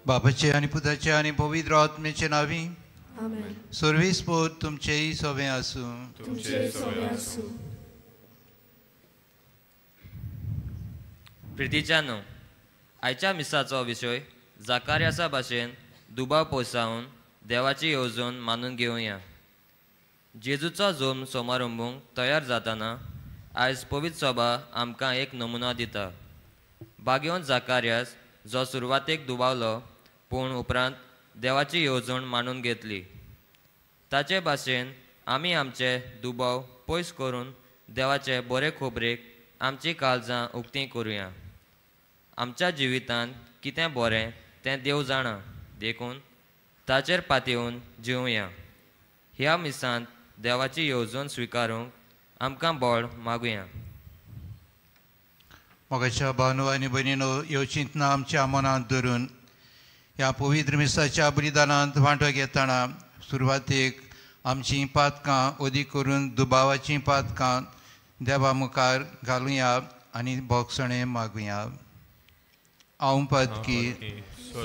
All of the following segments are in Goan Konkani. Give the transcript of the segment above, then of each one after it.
बापाचे आनी पुताचे आनी पवित्र आत्म्याचे नांवी आमेन. सर्वीस पोत तुमचेय सोबें आसूं. तुमचेय सोबें आसूं. प्रितीच्यानो, आयच्या मिसाचो विशय जाकार्यासा भाशेन दुबाव पोसावन देवाची येवजण मानून घेवया. जेजूचो जल्म समारंभूंक तयार जाताना आयज पवित्र सभा आमकां एक नमुना दिता. भाग्यवंत जाकार्यास जो सुरवातेक दुबावलो पूण उपरांत देवाची येवजण मानून घेतली. ताचे भाशेन आमी आमचे दुबाव पयस करून देवाचे बरे खबरेक आमची काळजां उक्तीं करुया. आमच्या जिवितांत कितें बरें तें देव जाणा, देखून ताचेर पातयेवन जिवया. ह्या मिसांत देवाची येवजण स्विकारूंक आमकां बळ मागुया. मोगाच्या भावनो आनी भयणीनो, ह्यो चिंतना आमच्या मनांत धरून ह्या पवित्र मिसाच्या बलिदानांत वांटो घेतना सुरवातेक आमचीं पातकां, अदीक करून दुबावाचीं पातकां देवा मुखार घालुया आनी भोगसणें मागुया. हांव पातकी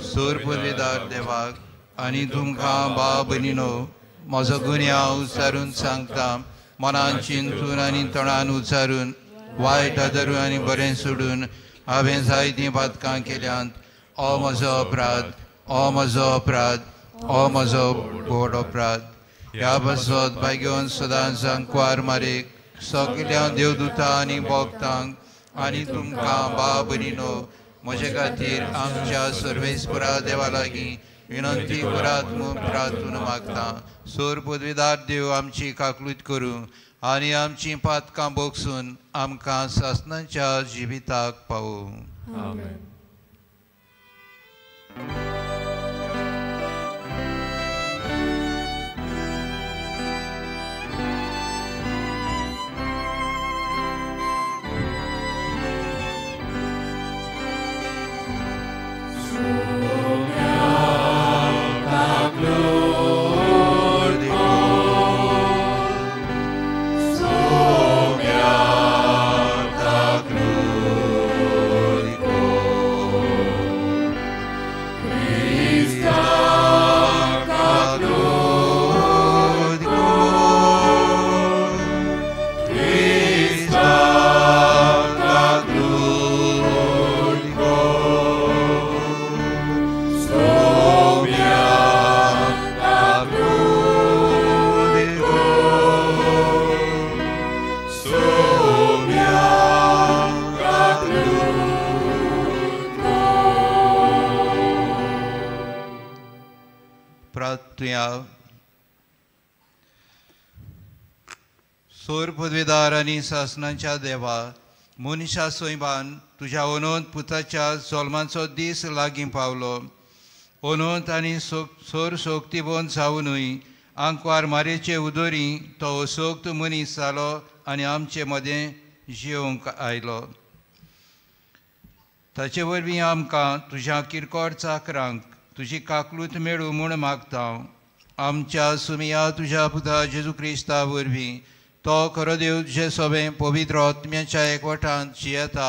सोर पुर्वेदार देवाक आनी तुमकां भाव भयणीनो म्हजो गुन्यांव उच्चारून सांगता. मनान चिंतून आनी तणान उच्चारून, वायट आदरून आनी बरें सोडून हांवें जायतीं पातकां केल्यांत. ओ म्हजो अपराध, ओ म्हजो अपराध, ओ म्हजो व्हड अपराध. ह्या पासत भाग्यवंत सदांच सांकवार मारेक सगल्या देवदूता आनी भक्तांक आनी तुमकां भाव भयणीनो म्हजे खातीर आमच्या सर्वेस्परा देवा लागीं विनंती करात म्हूण प्रार्थना मागता. सोर पदवीदार देव आमची काकलूत करूं आनी आमचीं पातकां भोगसून आमकां सासणाच्या जिविताक पावूं. आमेन. सोर पदवेदार आनी सासणाच्या देवा, मनशा सैमान तुज्या अनंत पुताच्या जल्माचो दीस लागीं पावलो. अनंत आनी सोर शक्तीवंत जावनूय आंकवार मारेचे उदोरी तो असोक्त मनीस जालो आनी आमचे मदें जिवंक आयलो. ताचे वरवीं आमकां तुज्या किरकोळ चाकरांक तुजी काकलूत मेळूं म्हूण मागता. आमच्या सुमिया तुज्या पुता जेजू क्रिस्ता वरवीं तो खरो देव तुजे सोबें पवित्र आत्म्याच्या एकवटांत जियेता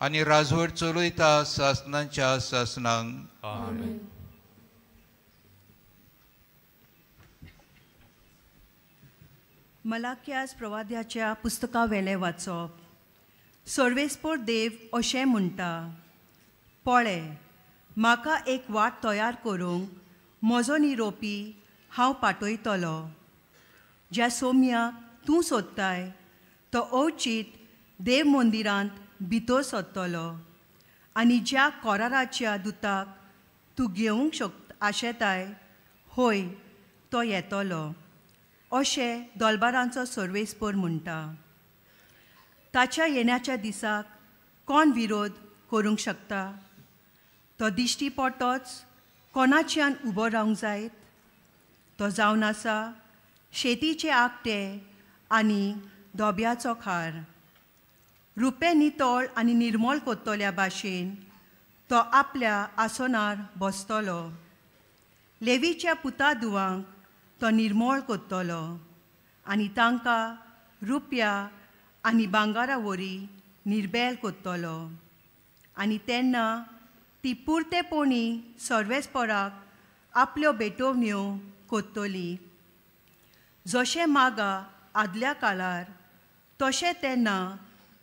आनी राजवट चलयता सासणाच्या सासणांक. आमेन. मलाक्यास प्रवाद्याच्या पुस्तकावेलें वाचप. सर्वेस्पोर देव अशें म्हणटा, पळे म्हाका एक वाट तयार करूंक म्हजो निरोपी हांव पाठयतलो. ज्या सोम्याक तूं सोदताय तो अवचीत देव मंदिरांत भितर सोदतलो आनी ज्या कोराराच्या दुताक तूं घेवंक शक आशेताय होय तो येतलो, अशें दोलबारांचो सर्वेस्पोर म्हणटा. ताच्या येण्याच्या दिसाक कोण विरोध करूंक शकता? तो दिश्टी पडटोच कोणाच्यान उबो रावंक जायत? तो जावन आसा शेतीचे आगटे आनी धोब्याचो खार. रुपें नितळ आनी निर्मळ कोत्तल्या भाशेन तो आपल्या आसनार बसतलो. लेवीच्या पुता दुवांक तो निर्मळ कोत्तलो आनी तांकां रुपया आनी भांगरा वरी निर्बेल कोत्तलो. आनी तेन्ना ती पुरतेपणी सर्वेस्पराक आपल्यो भेटवण्यो कोत्तली. जशें मागा आदल्या काळार तशें तेन्ना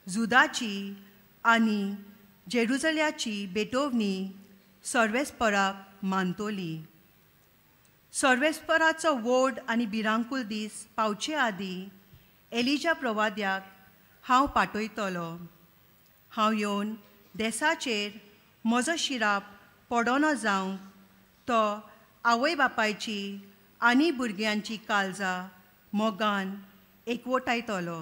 जुदाची आनी जेरुजल्याची भेटवणी सर्वेस्पराक मानतली. सर्वेस्पराचो व्हड आनी भिरांकूळ दीस पावचे आदीं एलिजा प्रवाद्याक हांव पाठयतलो. हांव येवन देसाचेर म्हजो शिराप पडना जावंक तो आवय बापायची आनी भुरग्यांची काळजां मोगान एकवटायतलो.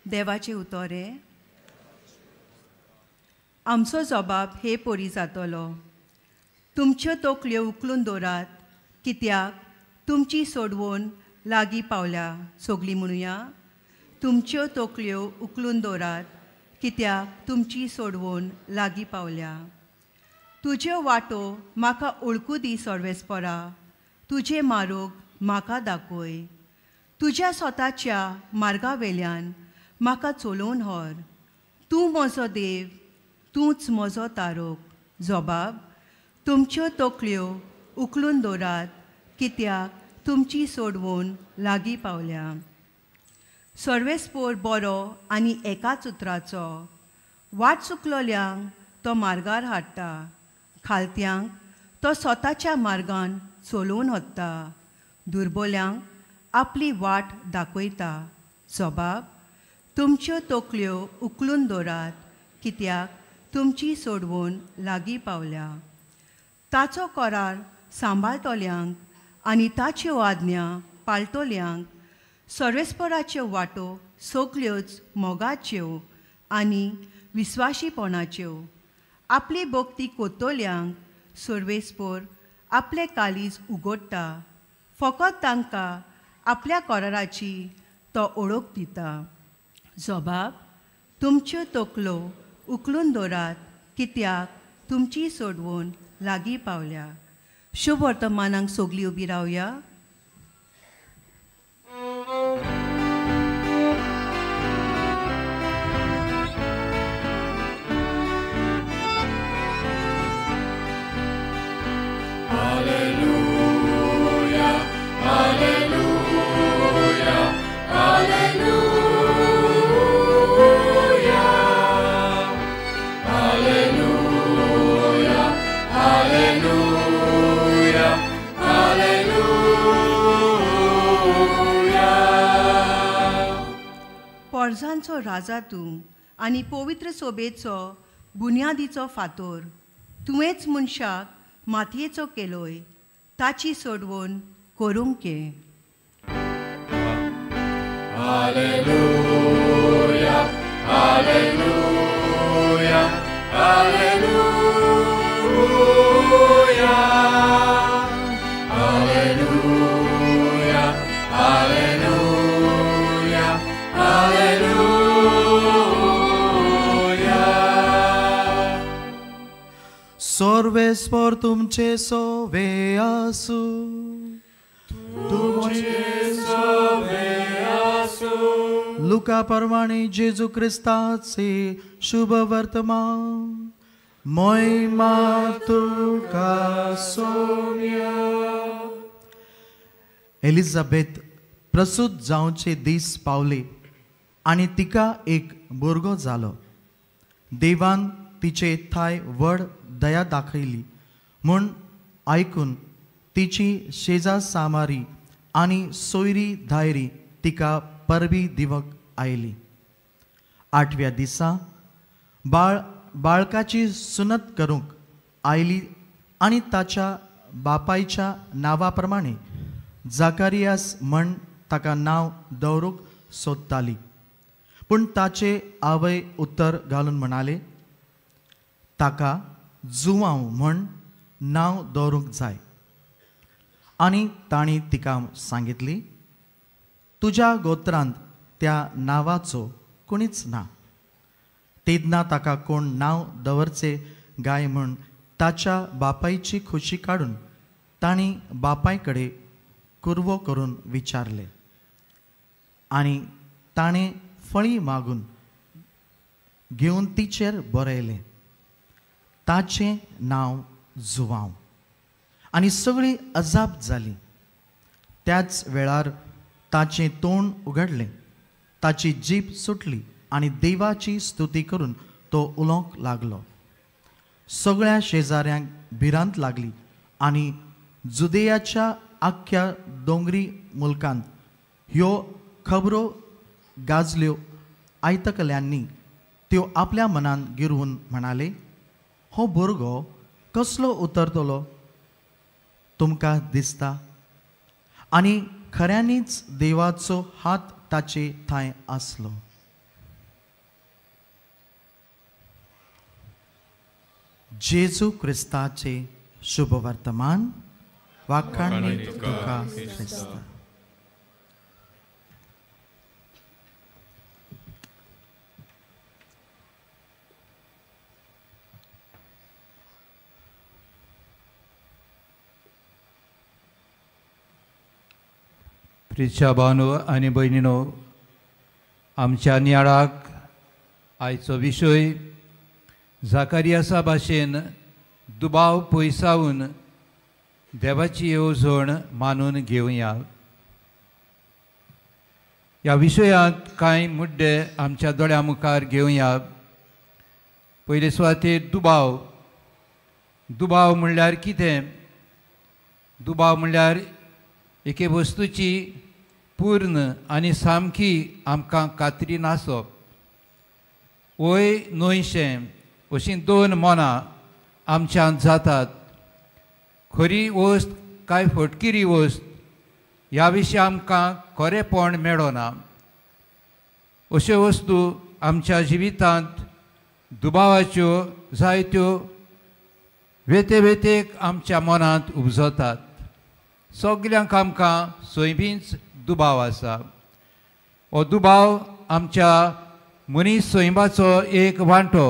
देवाचें उतोरें. आमचो जबाब हे परी जातलो. तुमच्यो तकल्यो उखलून दवरात, कित्याक तुमची सोडवण लागीं पावल्या. सगळीं म्हणुया, तुमच्यो तकल्यो उखलून दवरात, कित्याक तुमची सोडवण लागीं पावल्या. तुज्यो वाटो म्हाका वळखू दी सर्वेस्परा, तुजें मार्ग म्हाका दाखय. तुज्या स्वताच्या मार्गा वेल्यान म्हाका चलोवन व्हर. तूं म्हजो देव, तूंच म्हजो तारोक. जबाब, तुमच्यो तकल्यो उखलून दवरात, कित्याक तुमची सोडवण लागीं पावल्या. सर्वेस्पोर बरो आनी एकाच उतराचो, वाट चुकलोल्यांक तो मार्गार हाडटा, खालत्यांक तो स्वताच्या मार्गान चलोवन व्हरता, दुर्बोल्यांक आपली वाट दाखयता. जबाब, तुमच्यो तकल्यो उखलून दवरात, कित्याक तुमची सोडवण लागीं पावल्या. ताचो करार सांबाळटल्यांक आनी ताच्यो आज्ञा पाळटल्यांक सर्वेस्पराच्यो वाटो सगल्योच मोगाच्यो आनी विस्वाशीपणाच्यो. आपली भक्ती कोत्तल्यांक सर्वेस्पोर आपलें काळीज उगडटा, फकत तांकां आपल्या कराराची तो ओळख दिता. जबाब, तुमच्यो तकल्यो उखलून दवरात, कित्याक तुमची सोडवण लागीं पावल्या. शुभ वर्तमानाक सगळीं उबी रावया. Alleluia, Alleluia, Alleluia, Alleluia, Alleluia, Alleluia. पोरजांचो राजा तूं आनी पवित्र सोबेचो बुन्यादीचो फातोर, तुवेंच मनशाक मातयेचो केलोय, ताची सोडवण करूंक K. Alleluia, Alleluia, Alleluia, Alleluia, Alleluia, Alleluia. सर्वेस्पर तुमचे सोवे आसू. तुमचे सोवे आसू. लुका परमाणे जेजू क्रिस्ताचे शुभ वर्तमान. महिमा तुका सोम्या. एलिझाबेथ प्रसूत जावचे दीस पावले आनी तिका एक भुरगो जालो. देवान तिचे थाय व्हड दया दाखयली म्हूण आयकून तिची शेजा सामारी आनी सोयरी धायरी तिका परबी दिवंक आयली. आठव्या दिसा बाळकाची सुनत करूंक आयली आनी ताच्या बापायच्या नांवा प्रमाणे जाकारियास म्हण ताका नांव दवरूंक सोदताली. पूण ताचे आवय उत्तर घालून म्हणाले, ताका जुवांव म्हण नांव दवरूंक जाय. आनी तांणी तिका सांगितली, तुज्या गोत्रांत त्या नांवाचो कोणीच ना. तेन्ना ताका कोण नांव दवरचे गाय म्हूण ताच्या बापायची खोशी काडून तांणी बापाय कडेन कुरवो करून विचारले आनी ताणें फळी मागून घेवन तिचेर बरयलें, ताचें नांव जुवांव. आनी सगळीं अजाप जालीं. त्याच वेळार ताचें तोंड उगडलें, ताची जीब सुटली आनी देवाची स्तुती करून तो उलोवंक लागलो. सगळ्या शेजाऱ्यांक भिरांत लागली आनी जुदेयाच्या आख्ख्या दोंगरी मुलकांत ह्यो खबरो गाजल्यो. आयतकल्यांनी त्यो आपल्या मनान गिरवून म्हणाले, हो भुरगो कसलो उतरतलो तुमकां दिसता? आनी खऱ्यांनीच देवाचो हात ताचे थंय आसलो. जेजू क्रिस्ताचे शुभवर्तमान. वाखाणणी तुका क्रिस्ता. प्रिच्या भावनो आनी भयणीनो, आमच्या नियाळाक आयचो विशय जाकारियासा भाशेन दुबाव पयसावन देवाची येवजण मानून घेवया. ह्या विशयांत कांय मुद्दे आमच्या दोळ्या मुखार घेवया. पयले सुवातेर दुबाव. दुबाव म्हणल्यार कितें? दुबाव म्हणल्यार एके वस्तूची पूर्ण आनी सामकी आमकां खात्री नासप. वय न्हयशें अशीं दोन मनां आमच्यांत जातात. खरी वस्त काय फटकिरी वस्त ह्या विशीं आमकां खरेपण मेळना. अश्यो वस्तू आमच्या जिवितांत दुबावाच्यो जायत्यो वेते वेतेक आमच्या मनांत उपजतात. सगल्यांक आमकां सैमीच दुबाव आसा. हो दुबाव आमच्या मनीस सैमाचो एक वांटो,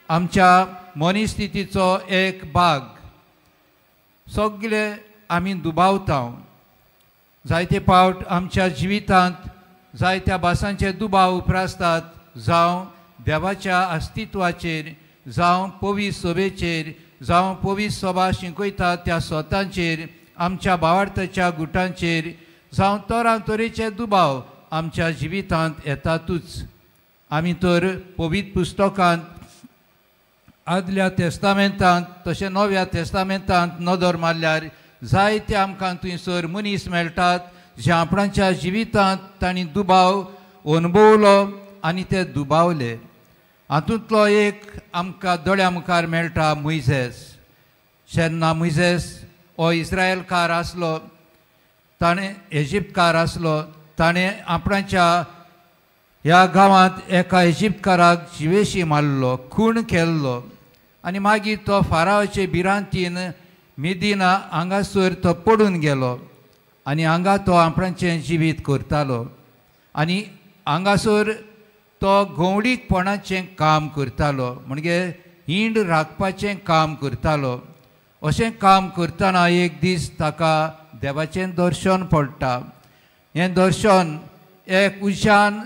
आमच्या मनीस स्थितीचो एक भाग. सगळे आमी दुबावता. जायते फावट आमच्या जिवितांत जायत्या भासांचे दुबाव उप्रासतात, जावं देवाच्या अस्तित्वाचेर, जावं पवित्र सभेचेर, जावं पवित्र सभा शिकयता त्या स्वतांचेर, आमच्या भावार्थाच्या गुटांचेर, जावं तरातरेचे दुबाव आमच्या जिवितांत येतातूच. आमी तर पवित्र पुस्तकांत आदल्या तेस्तामेंतांत तशें नव्या तेस्तामेंतांत नदर मारल्यार जायते आमकां थंयसर मनीस मेळटात जे आपणाच्या जिवितांत तांणी दुबाव अणभवलो आनी ते दुबावले. हातूंतलो एक आमकां दोळ्या मुखार मेळटा मोयजेस. जेन्ना मोयजेस हो इस्रायलकार आसलो, ताणें इजिप्तकार आसलो, ताणें आपणाच्या ह्या गांवांत एका इजिप्तकाराक जिवेशी मारलो, खून केल्लो आनी मागीर तो फारावाचे भिरांतीन मिदिना हांगासर तो पडून गेलो आनी हांगा तो आपणाचें जिवीत करतालो आनी हांगासर तो गवळीकपणाचें काम करतालो, म्हणजे हिंड राखपाचें काम करतालो. अशें काम करतना एक दीस ताका देवाचें दर्शन पडटा. हें दर्शन एक उज्यान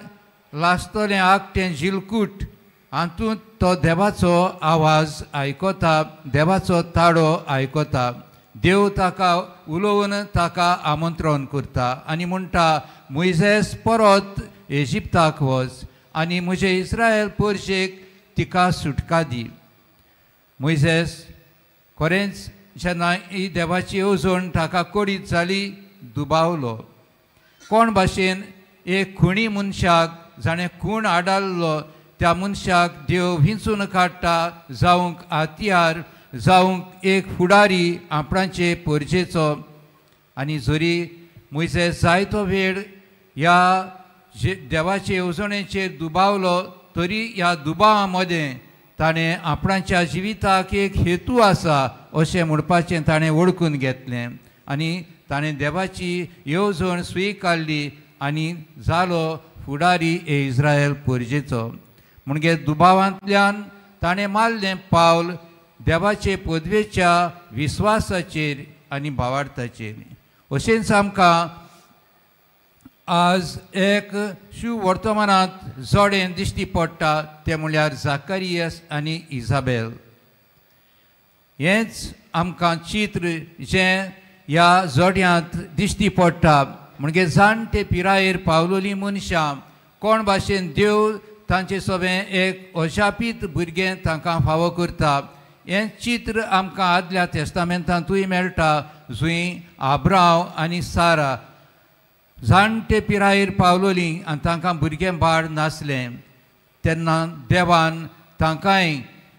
लासतलें आगटें जिलकूट, हातूंत तो देवाचो आवाज आयकता, देवाचो ताळो आयकता. देव ताका उलोवन ताका आमंत्रण करता आनी म्हणटा, मोयजेस परत इजिप्ताक वच आनी म्हजे इस्रायल परशेक तिका सुटका दी. मोयजेस खरेंच जेन्ना ही देवाची येवजण ताका कडीत जाली, दुबावलो. कोण भाशेन एक खुणी मनशाक जाणें खूण आडाल्लो त्या मनशाक देव विंचून काडटा जावंक हत्यार, जावंक एक फुडारी आपणाचे परजेचो. आनी जरी मोयजेस जायतो वेळ ह्या देवाचे येवजणेचेर दुबावलो तरी ह्या दुबावा मदें ताणें आपणाच्या जिविताक एक हेतू आसा अशें म्हणपाचें ताणें वळखून घेतलें आनी ताणें देवाची येवजण स्विकारली आनी जालो फुडारी इस्रायल परजेचो. म्हणजे दुबावांतल्यान ताणें मारलें पावल देवाचे पदवेच्या विस्वासाचेर आनी भावार्थाचेर. अशेंच आमकां आज एक शुवर्तमानांत जोडें दिश्टी पडटा तें म्हणल्यार जाकारियस आनी इजाबेल. हेंच आमकां चित्र जें ह्या जोड्यांत दिश्टी पडटा. म्हणजे जाणटे पिरायेर पावलोलीं मनशां कोण भाशेन देव तांचे सोबें एक अजापीत भुरगें तांकां फावो करता. हें चित्र आमकां आदल्या तेस्तामेंतांतूय मेळटा, जंय आब्रांव आनी सारा जाणटे पिरायेर पावलोलीं आनी तांकां भुरगें बाळ नासलें. तेन्ना देवान तांकांय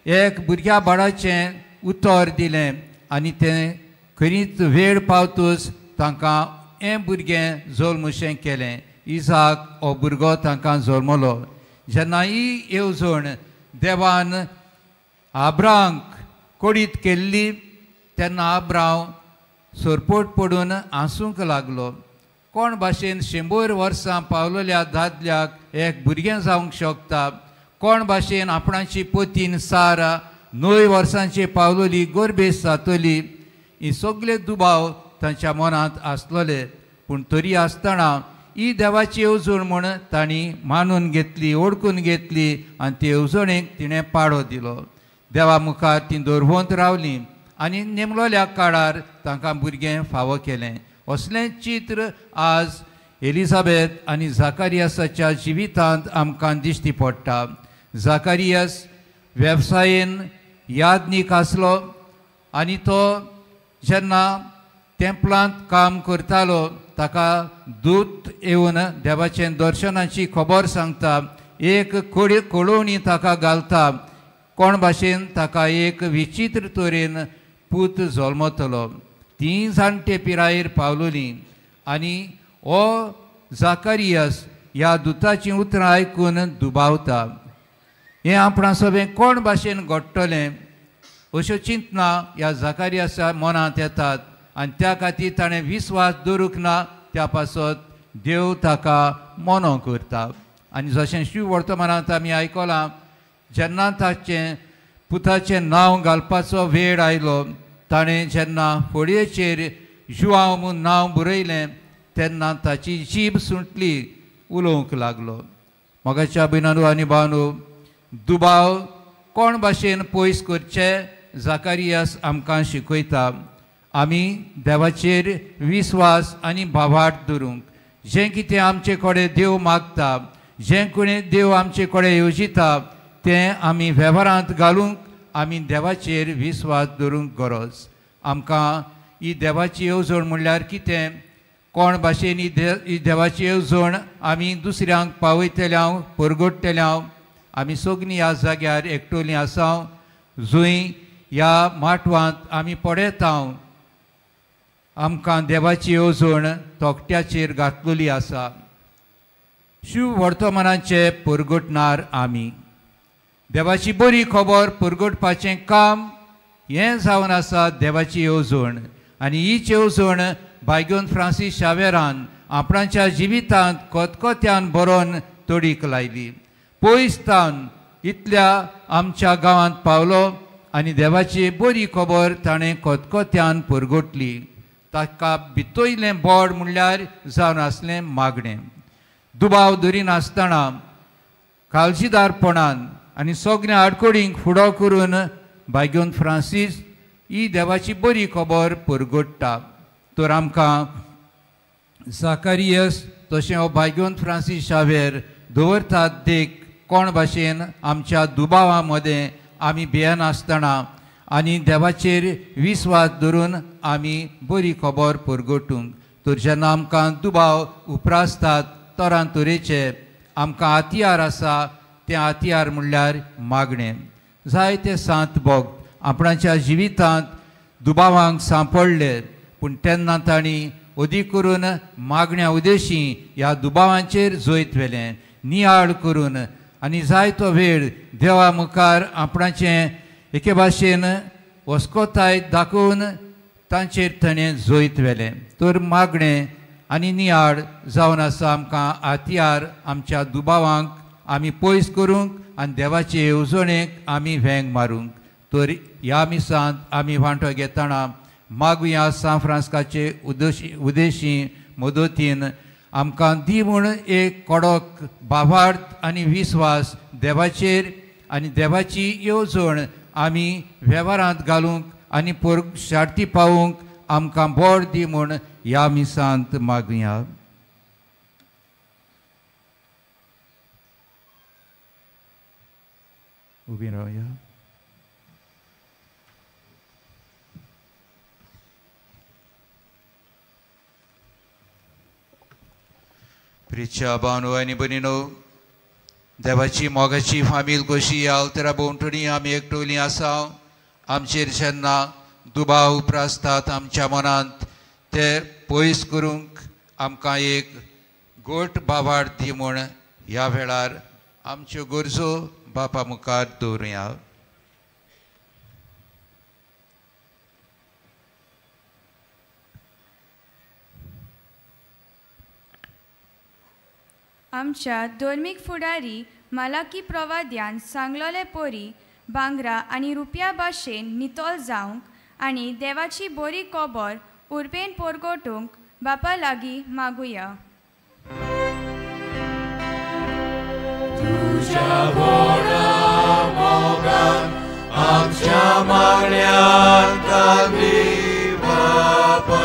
एक भुरग्या बाळाचें उतर दिलें आनी तें खरीच वेळ पावतूच तांकां हें भुरगें जल्मशें केलें. इजाक हो भुरगो तांकां जल्मलो. जेन्ना ही येवजण देवान आब्रांक कोडीत केल्ली तेन्ना आब्रांव सरपोट पडून हांसूंक लागलो. कोण भाशेन 100 वर्सां पावलोल्या दादल्याक एक भुरगें जावंक शकता? कोण भाशेन आपणाची पतीन सारा 9 वर्सांची पावलोली गोरबेस जातली? ही सगळे दुबाव तांच्या मनांत आसलोले. पूण तरी आसतना ही देवाची येवजण म्हूण तांणी मानून घेतली, ओळखून घेतली आनी ते येवजणेक तिणें पाडो दिलो. देवा मुखार ती दरवंत रावली आनी नेमलोल्या काळार तांकां भुरगें फावो केलें. असलें चित्र आज एलिझाबेथ आनी जाकारियासाच्या जिवितांत आमकां दिश्टी पडटा. जाकारियास वेवसायेन याज्ञीक आसलो आनी तो जेन्ना तेंपलांत काम करतालो ताका दूत येवन देवाचें दर्शनाची खबर सांगता. एक कळोवणी ताका घालता, कोण भाशेन ताका एक विचित्र तरेन पूत जल्मतलो. तीं जाणटे पिरायेर पावलोलीं आनी हो जाकारियास ह्या दुताचीं उतरां आयकून दुबावता, हें आपणा सगळें कोण भाशेन घडटलें अश्यो चिंतना ह्या जाकारियासा मनांत येतात आनी त्या खातीर ताणें विस्वास दवरूंक ना. त्या पासत देव ताका मोनो करता. आनी जशें शिव वर्तमानांत आमी आयकलां, जेन्ना ताचें पुताचें नांव घालपाचो वेळ आयलो ताणें जेन्ना फळयेचेर जुआंव म्हूण नांव बरयलें तेन्ना ताची जीब सुटली, उलोवंक लागलो. मोगाच्या भयणांनो आनी भावांनो, दुबाव कोण भाशेन पयस करचे जाकारियास आमकां शिकयता. आमी देवाचेर विस्वास आनी भावार्थ दवरूंक, जें कितें आमचे कडेन देव मागता, जें कोणें देव आमचे कडेन येवजिता तें आमी वेव्हारांत घालूंक आमी देवाचेर विस्वास दवरूंक गरज. आमकां ही देवाची येवजण म्हणल्यार कितें, कोण भाशेन ही देवाची येवजण आमी दुसऱ्यांक पावयतल्या, परगडटल्या. आमी सगळीं ह्या जाग्यार एकटोलीं आसा, जंय ह्या माटवांत आमी पळयता आमकां देवाची येवजण तोखट्याचेर घातलेली आसा. शिव वर्तमानाचे परगटणार आमी देवाची बरी खबर परगटपाचें काम हें जावन आसा देवाची येवजण. आनी हीच येवजण बायगोन फ्रांसीस शावेरान आपणाच्या जिवितांत कोतकोत्यान बरोवन तडीक लायली. पयस तावन इतल्या आमच्या गांवांत पावलो आनी देवाची बरी खबर ताणें कोतकोत्यान परगटली. ताका भितयलें बोड म्हणल्यार जावन आसलें मागणें. दुबाव धरिनासतना काळजीदारपणान आनी सगळ्या आडकोडींक फुडो करून बायगोन फ्रांसीस ही देवाची बरी खबर परगडटा. तर आमकां जाकारियस तशें हो बायगोन फ्रांसीस शावेर दवरतात देख कोण भाशेन आमच्या दुबावा मदें आमी भियेनासतना आनी देवाचेर विस्वास धरून आमी बरी खबर परगटूंक. तर जेन्ना आमकां दुबाव उप्रासतात तरांतरेचे आमकां हातयार आसा, तें हातयार म्हणल्यार मागणें. जायते सांत भक्त आपणाच्या जिवितांत दुबावांक सांपडले, पूण तेन्ना तांणी अदीक करून मागण्या उदेशी ह्या दुबावांचेर जैत व्हेलें, नियाळ करून आनी जायतो वेळ देवा मुखार आपणाचें एके भाशेन वस्कोताय दाखोवन तांचेर ताणें जैत व्हेलें. तर मागणें आनी नियाळ जावन आसा आमकां हातयार आमच्या दुबावांक आमी पयस करूंक आनी देवाचे येवजणेक आमी वेंग मारूंक. तर ह्या मिसांत आमी वांटो घेतना मागुया सांत फ्रांस्काचे उदेशी मदतीन आमकां दी म्हूण एक कडक भावार्थ आनी विस्वास देवाचेर आनी देवाची येवजण आमी वेव्हारांत घालूंक आनी शार्ती पावूंक आमकां बोर दी म्हूण ह्या मिसांत मागया. उबी रावया. प्रिच्या भावनो आनी भयणीनो, देवाची मोगाची फामील कशी ह्या अल्तरा भोंवतणी आमी एकटोली आसा. आमचेर जेन्ना दुबाव उप्रासतात आमच्या मनांत ते पयस करूंक आमकां एक गोट बावाड दी म्हूण ह्या वेळार आमच्यो गरजो बापा मुखार दवरुया. आमच्या धर्मीक फुडारी मालाकी प्रवाद्यान सांगलोले पोरी भांगरा आनी रुपया भाशेन नितळ जावंक आनी देवाची बरी खबर उर्बेन पोरगोटूंक बापा लागीं मागुया. तुज्या व्हडा मोगान आमच्या मागण्यांक दी बापा.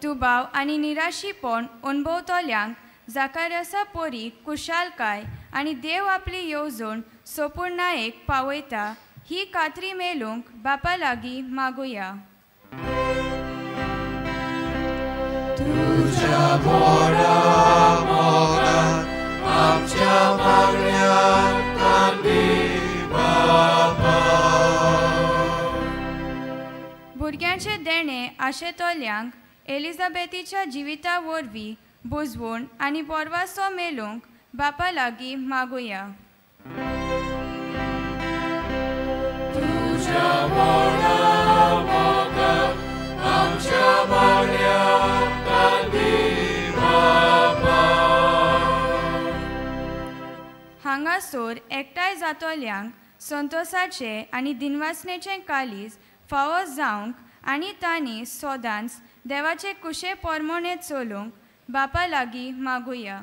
दुबाव आनी निराशीपण अणभवतल्यांक जाकार्यासा पोरी कुशालकाय आनी देव आपली येवजण सोपूर्णायेक पावयता ही खात्री मेळूंक बापा लागीं मागुया. तुज्या व्हडा मोगान आमच्या मागण्यांक दी बापा. भुरग्यांचें देणें आशेतल्यांक एलिझाबेथीच्या जिविता वरवीं बुजवण आनी बोरवासो मेळूंक बापा लागीं मागुया. तुज्या व्हडा मोगान आमच्या मागण्यांक दी बापा. हांगासर एकठांय जातल्यांक संतोसाचें आनी दिनवासनेचें काळीज फावो जावंक आनी तांणी सदांच देवाचे कुशे परमणे चलूंक बापा लागीं मागुया.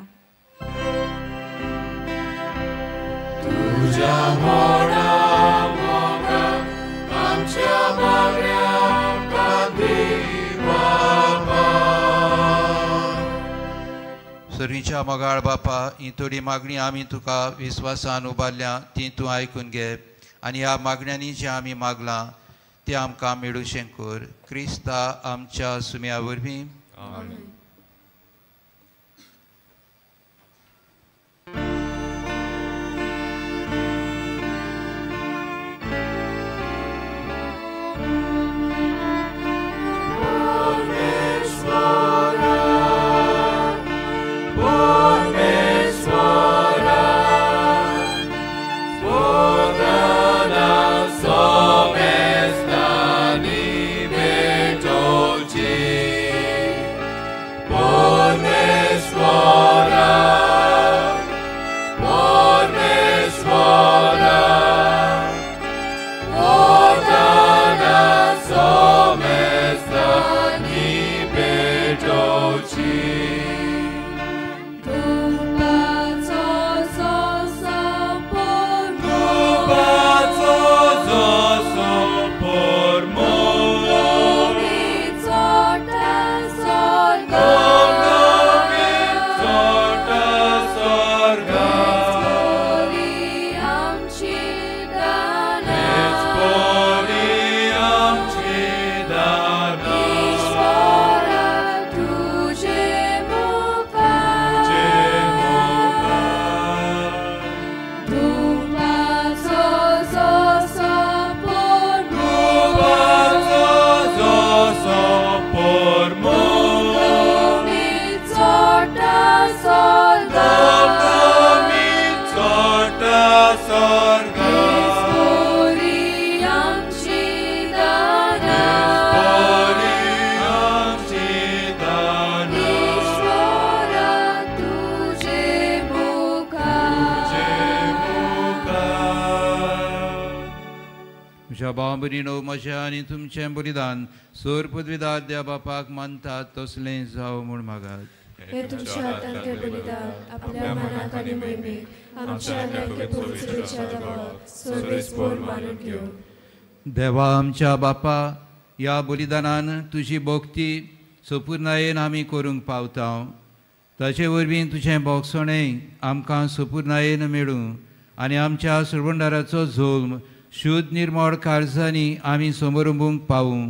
तुज्या व्हडा मोगान आमच्या मागण्यांक दी बापा. सर्वीच्या मोगाळ बापा, ही थोडी मागणी आमी तुका विस्वासान उबारल्या ती तूं आयकून घे आनी ह्या मागण्यांनी जें आमी मागलां तें आमकां मेळूशें कर. क्रिस्ता आमच्या सुम्या वरवीं. आमेन. भाव भयणीनो, म्हजें आनी तुमचें बलिदान सोर पदवीदार देव बापाक मानतात तसलें जावं म्हूण मागात. हे तुमच्या हातांतलें बलिदान आपल्या मनाक आनी महिमेक आमच्या आनी पवित्रच्या देवाक सर्वेस्पर मानून घेवं. देवा आमच्या बापा, ह्या बलिदानान तुजी भक्ती सपुर्णायेन आमी करूंक पावता. ताचे वरवीं तुजें भोगसणें आमकां सपुर्णायेन मेळूं आनी आमच्या सुरवंडाराचो जल्म शुद्ध निर्मळ काळजांनी आमी समरंबूंक पावूं.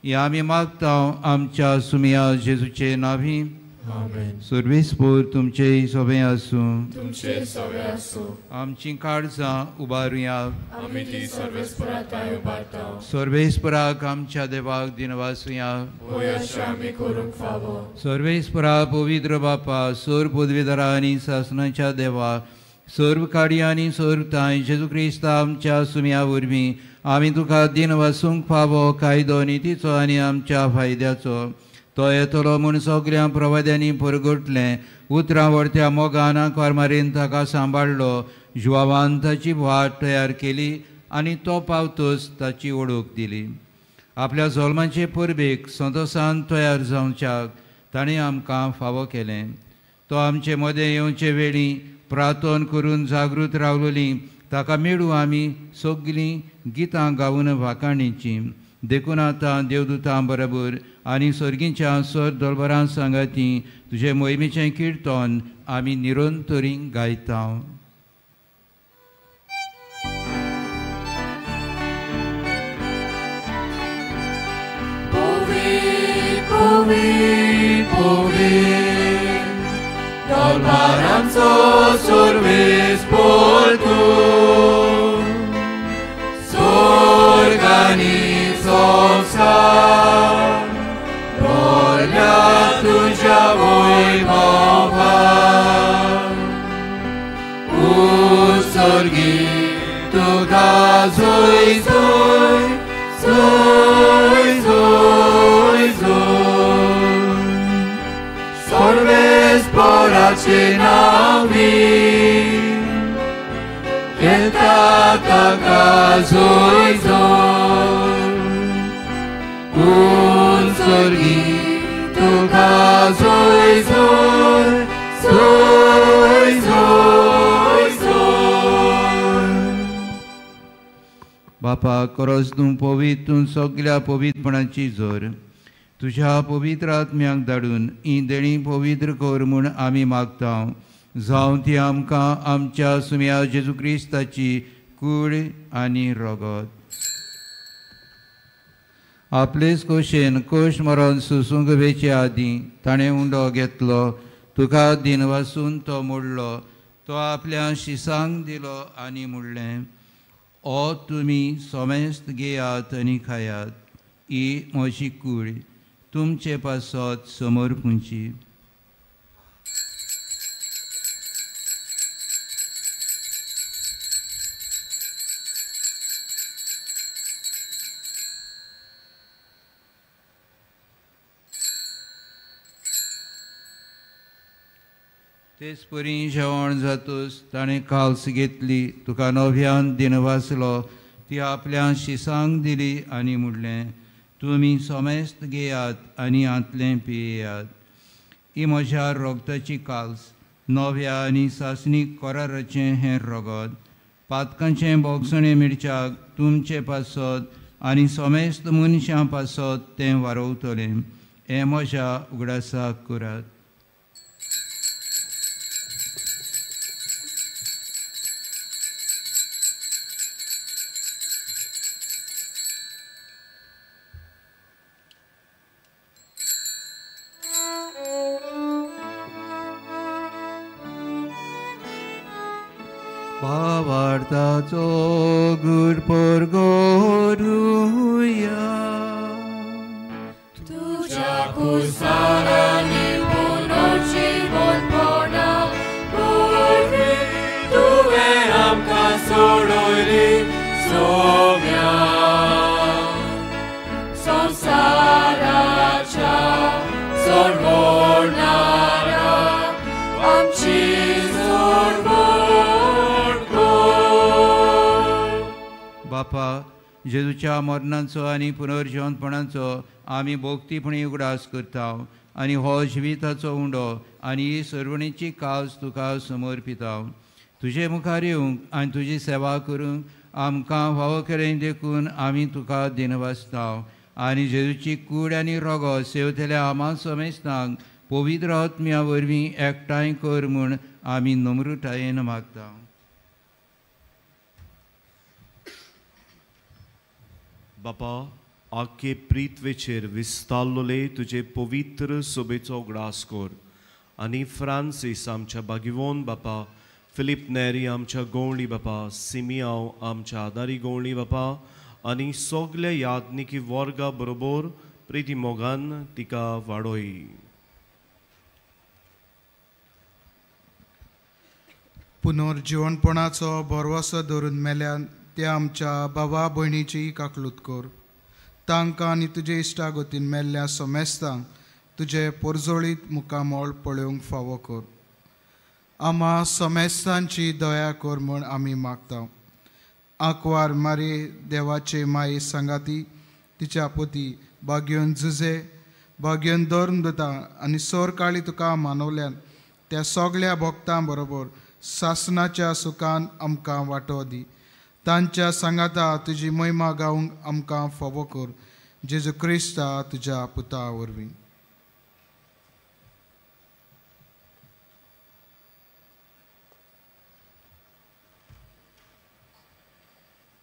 हें आमी मागता आमच्या सुमिया जेजूचे नांवी. सर्वेस्पोर तुमचें सोबें आसूं. तुमचें सोबें आसूं. आमचीं काळजां उबारुया. आमी ती सर्वेस्परा थांय उबारता. सर्वेस्पराक आमच्या देवाक दिनवासुया. होय अशें आमी करूंक फावो. सर्वेस्परा पवित्र बापा, सर्व पदवीधरा आनी सासणाच्या देवा, सर्व काडी आनी सर्व तांय जेजू क्रिस्ता आमच्या सुम्या वरवीं आमी तुका दिनवासूंक फावो कायदो नितीचो आनी आमच्या फायद्याचो. तो येतलो म्हूण सगळ्या प्रवाद्यांनी परगटलें. उतरां व्हरत्या मोगान आंकवार ताका सांबाळ्ळो. जुवावान ताची वाट तयार केली आनी तो पावतच ताची वळख दिली. आपल्या जल्माचे परबेक संतोसान तयार जावच्याक ताणें आमकां फावो केलें. तो आमचे मदें येवचे वेळी प्रार्थन करून जागृत रावलोली ताका मेळूं आमी सगळीं गितां गावन वाखाणीचीं. देखून आतां देवदूतां बरोबर आनी सर्गीच्या सर दलबरां सांगाती तुजे मोहिमेचें किर्तन आमी निरंतरी गायता. Povi, povi, दलबरांचो सर्वेस्पोर तूं, स्वर्ग आनी संवसार भरल्या तुज्या वैभवान. उत्सर्गी तुका जय जय जय जय जय सर्वेस्पराचे नांवी येता ताका जय जय. उत्सर्गी तुका जय जय जय जय जय. बापा, खरोच तूं पवित्र, तूं सगळ्या पवित्रपणाची जोर. तुज्या पवित्र आत्म्याक धाडून ही देणी पवित्र कर म्हूण आमी मागता. जावं ती आमकां आमच्या सुम्या जेजू क्रिस्ताची कूड आनी रगत. आपलेच कोशेन कोश मरण सुसूंक वेचे आदीं ताणें उंडो घेतलो, तुका दिनवासून तो मोडलो, तो आपल्या शिसांक दिलो आनी म्हणलें, ओ तुमी समेस्त घेयात आनी खायात, ही म्हजी कूड तुमचे पासत समर्पूंची. तेच परी जेवण जातूच ताणें काल्स घेतली, तुका नव्यान दिनवासलो, ती आपल्या शिसांक दिली आनी म्हणलें, तुमी समेस्त घेयात आनी हांतलें पियेयात. ही म्हज्या रगताची काल्स, नव्या आनी सासणीक कराराचें हें रगत, पातकांचें भोगसणें मिरच्याक तुमचे पासत आनी समेस्त मनशां पासत तें वारोवतलें. हें म्हज्या उगडासाक करात. भावार्थाचो गुर परगोरुया. तुज्या कुसारांनी पुनर्जीवनपणा वरवीं तुवें आमकां सोडयली सोम्या. संवसाराच्या सोडवणारा आमची सोडवण कर. बापा, जेजूच्या मरणाचो आनी पुनर्जीवनपणाचो आमी भोक्तीपणी उगडास करता आनी हो जिविताचो उंडो आनी ही सर्वणीची काज तुका समर्पिता. तुजे मुखार येवंक आनी तुजी सेवा करूंक आमकां फावो केलें देखून आमी तुका दिनवासता आनी जेजूची कूड आनी रोगो सेवतल्या आमा समेस्तांक पवित्र आत्म्या वरवीं एकठांय कर म्हूण आमी नम्रतायेन मागता. बापा, आखे प्रिथ्वेचेर विस्तारलोले तुजे पवित्र सोबेचो उगडास कर आनी फ्रांसीस आमच्या बागिवोन बापा, फिलीप नेरी आमच्या गवळी बापा, सिमियांव आमच्या आदारी गवळी बापा आनी सगल्या यादनिकी वर्गा बरोबर प्रिती मोगान तिका वाडोय. पुनर्जिवणपणाचो भरवसो धरून मेल्यान त्या आमच्या बाबा भयणीची काकलूत कर. तांकां आनी तुजे इश्टागतीन मेल्ल्या समेस्तांक तुजे पोरजोळीत मुखामळ पळोवंक फावो कर. आमा समेस्तांची दया कर म्हूण आमी मागता. आंकवार मारी देवाचे माये सांगाती तिच्या पोती बागयोन जुजे बागयोन धर्मदूता आनी सोर काळी तुका मानवल्यान त्या सगळ्या भक्तां बरोबर सासनाच्या सुखान आमकां वांटो दी. तांच्या सांगाता तुजी महिमा गावंक आमकां फावो कर. जेजू क्रिस्ता तुज्या पुता वरवीं.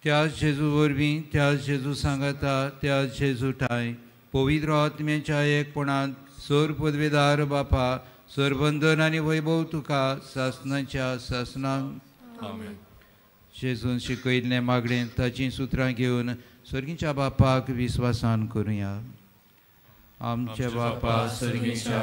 त्याच जेजू वरवीं, त्याच जेजू सांगाता, त्याच जेजू ठांय पवित्र आत्म्याच्या एकपणांत सर पदवेदार बापा, सरबंधन आनी वैभव तुका सासनाच्या सासनाक. आमेन. जेजून शिकयल्लें मागणें ताचीं सुत्रां घेवन सर्गीच्या बापाक विस्वासान करुया. आमच्या बापा सर्गीच्या,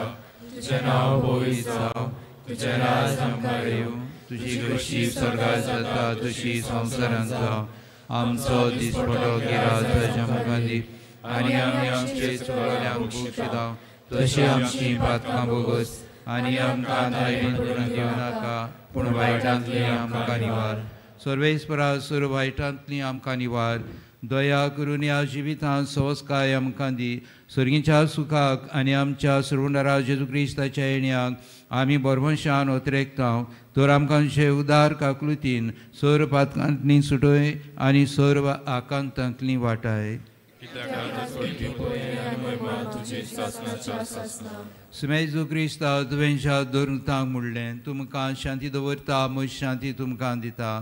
तुजें नांव पवित्र जावं, तुजें राज आमकां येवं, तुजी खोशी स्वर्गार जाता तशी संवसारांत जावं. आमचो दिसपटो गिराज आमकां दी आनी आमी आमचे चुकल्यांक भोगशिता तशी आमची पातकां भोगस आनी आमकां न्हय करून दिवं नाका, पूण वायटांतली आमकां निवार. सर्वेस्परा सर्व वायटांतली आमकां निवार. दया करून ह्या जिवितांत सवस्काय आमकां दी. सर्गीच्या सुखाक आनी आमच्या सर्वंडरा जेजू क्रिस्ताच्या येण्याक आमी बरवंशान ओतरेकता. तर आमकां जे उदार काकलुतीन सर्व पातकांतली सुटय आनी सर्व आकांतांतली वाटाय. सुमेजू क्रिस्ता तुवेंच्या धरुतांक म्हणलें, तुमकां शांती दवरता, म्हज शांती तुमकां दिता.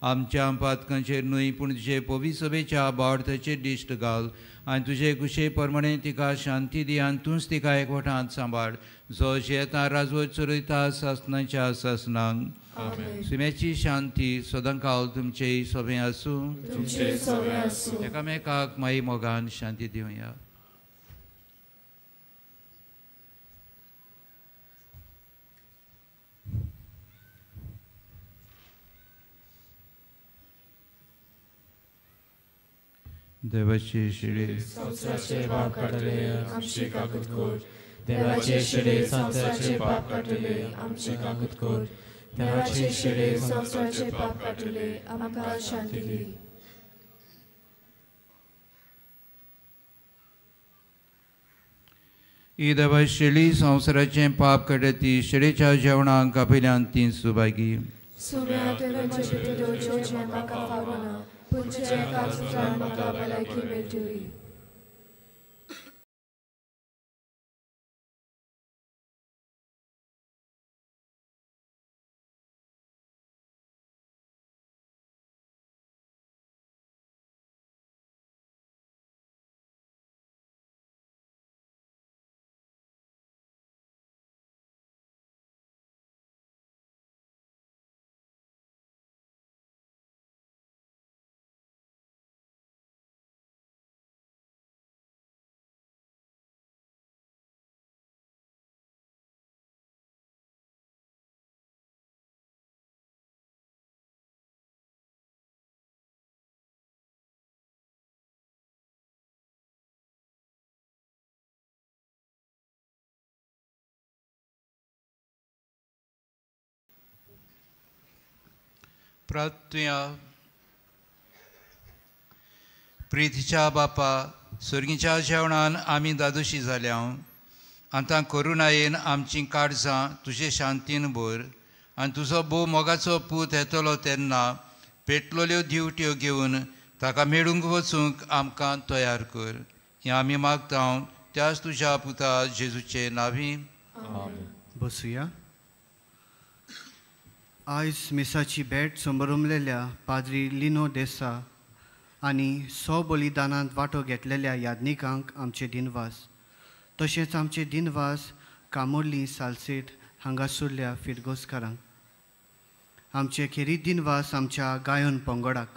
आमच्या पातकांचेर न्हय पूण तुजे पवित्र सभेच्या बावडताचेर दिश्ट घाल आनी तुजे कुशे प्रमाणे तिका शांती दी आनी तूंच तिका एकवटांत सांबाळ, जो शेतां राजवट चलयता सासनाच्या सासनाक. सुम्याची शांती सदांकाल तुमचे सोबें आसूं. एकामेकाक माई मोगान शांती दिवया. देवाचे शिडे संवसाराचे पाप काडले आमची काकूत कर. देवाचे शिडे संवसाराचे पाप काडले आमची काकूत कर. देवाचे शिडे संवसाराचे पाप काडले आमकां शांती दी. ही देवा शेळी संवसाराचें पाप काडटा ती शेळेच्या जेवणाक आपल्यान ती सुभागी. सुम्या तुवें भितर जेवचें म्हाका फावना, पूण तुज्या एका उतरान म्हाका भलायकी मेळटली. प्रार्थुया. प्रितीच्या बापा, सर्गीच्या जेवणान आमी दादोशी जाल्या. आतां करुणायेन आमचीं काळजां तुजे शांतीन भर आनी तुजो भोव मोगाचो पूत येतलो तेन्ना पेटलोल्यो दिवट्यो घेवन ताका मेळूंक वचूंक आमकां तयार कर. हें आमी मागता त्याच तुज्या पुता जेजूचे नांवी. बसुया. आयज मिसाची भेट समरमलेल्या पाद्री लिनो देसा आनी सो बलिदानांत वांटो घेतलेल्या याज्ञिकांक आमचे दिनवास. तशेंच आमचे दिनवास कामोर्ली सालसेट हांगासुरल्या फिरगोजकारांक. आमचे खेरीत दिनवास आमच्या गायन पंगडाक.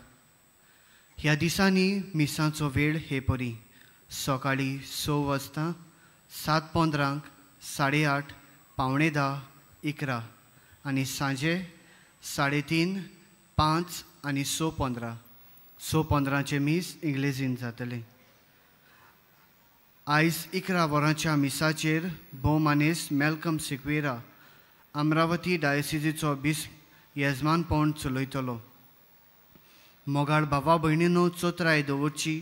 ह्या दिसांनी मिसांचो वेळ हे परी सकाळीं 6 वाजता, 7:15, 8:30, 9:45, 11 आनी सांजे 3:30, 5 आनी 6:15. 6:15 मीस इंग्लेजीन जातलें. आयज 11 वरांच्या मिसाचेर भोवमानेस्त मेलकम सिक्वेरा अमरावती डायसिजीचो बिस्प येजमानपण चलयतलो. मोगाळ भावा भयणीनो, चोत्राय दवरची.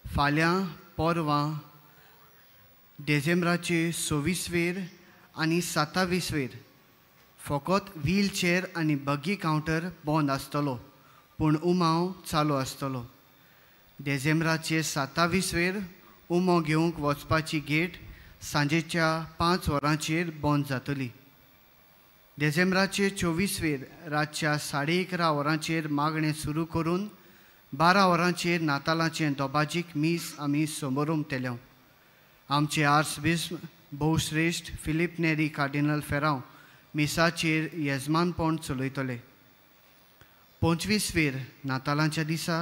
फाल्यां परवां डिसेंबराचे 26वेर आनी 27वेर फकत व्हीलचेर आनी बग्गी कावंटर बंद आसतलो, पूण उमाव चालू आसतलो. डिसेंबराचे 27वेर उमो घेवंक वचपाची गेट सांजेच्या 5 वरांचेर बंद जातली. डिसेंबराचे 24वेर रातच्या 11:30 वरांचेर मागणें सुरू करून 12 वरांचेर नातालाचें दोबाजीक मीस आमी समोरमतले. आमचे आर्सबिस्प भोवश्रेश्ठ फिलीप नेरी कार्डिनल फेरांव मिसाचेर येजमानपण चलयतले. 25वेर नातालांच्या दिसा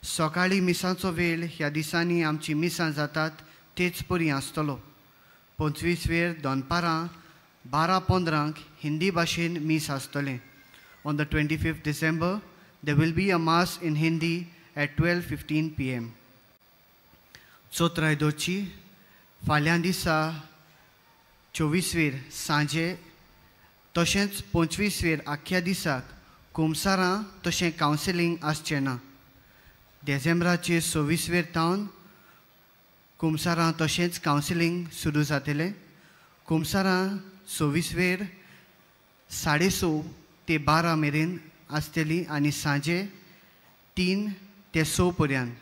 सकाळीं मिसाचो वेळ ह्या दिसांनी आमची मिसां जातात तेच परी आसतलो. 25वेर दनपारां 12:15 हिंदी भाशेन मीस आसतलें. On the 25th December there will be a mass in Hindi at 12:15 PM. चोत्राय दवरची. फाल्यां दिसा 24वेर सांजे तशेंच 25वेर आख्ख्या दिसाक कुमसारां तशें कावन्सिलींग आसचें ना. डिसेंबराचे 26वेर तावन कुमसारां तशेंच कावन्सिलींग सुरू जातलें. कुमसारां 26वेर 6:30 ते 12 मेरेन आसतली आनी सांजे 3 ते 6 पर्यंत.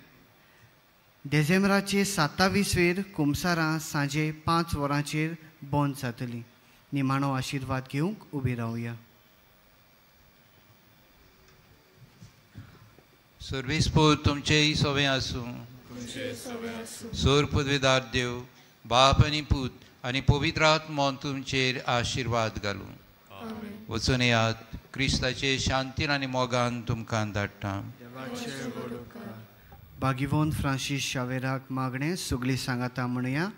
डिसेंबराचे 27वेर कुमसारां सांजे 5 वरांचेर बंद जातली. निमाणो आशिर्वाद घेवंक उबी रावया. सर्वेस्पोर तुमचेय सवें आसूं. सोर पदवेदार देव बाप आनी पूत आनी पवित्र आत्मो तुमचेर आशिर्वाद घालूं. वचून येयात, क्रिस्ताचे शांतीन आनी मोगान तुमकां धाडटा. बागिवोन फ्रांसीस शावेराक मागणें सगळीं सांगाता म्हणया.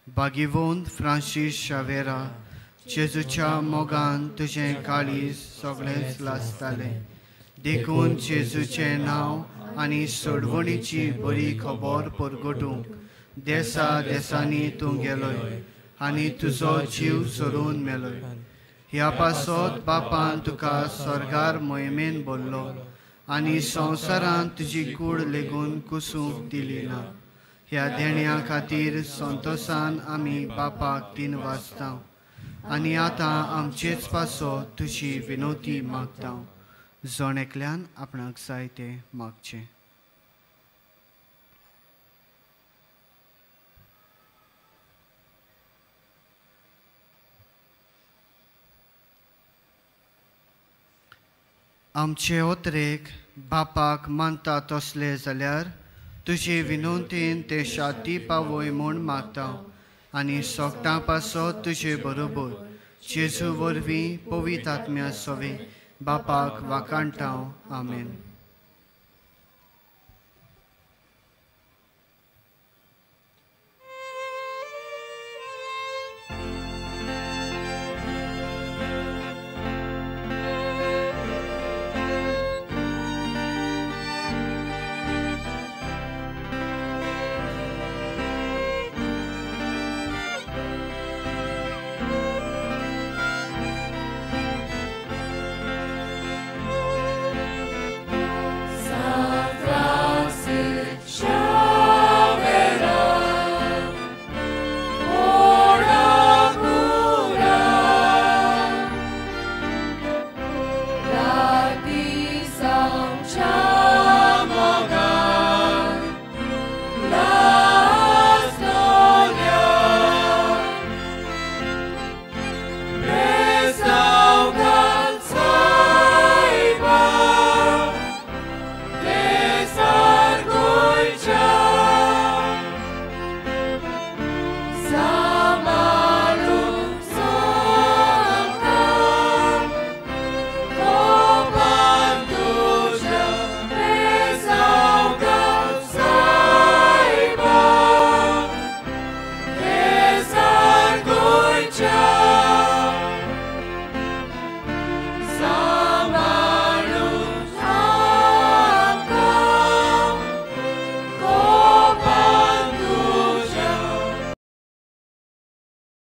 बागिवोन फ्रांसीस शावेरा, जेजूच्या मोगान तुजें काळीज सगळेंच लासतालें, देखून जेजूचें नांव आनी सोडवणीची बरी खबर परगटूंक देसा देसांनी तूं गेलोय आनी तुजो जीव सोडून मेलोय. ह्या पासत बापान तुका स्वर्गार मोहिमेन बोल्लो आनी संवसारांत तुजी कूड लेगून कुसूंक दिली ना. ह्या देण्या खातीर संतोसान आमी बापाक तीन वाजता आनी आतां आमचेच पासत तुजी विनोती मागता. जण एकल्यान आपणाक जाय तें मागचें. आमचे ओतरेक बापाक मानता तसले जाल्यार तुजे विनोतीन ते शाती पावय म्हूण मागता आनी सोगटां पासत तुजे बरोबर जेजू वरवीं पवित्र आत्म्या सवें बापाक वाखाणटा. आमेन.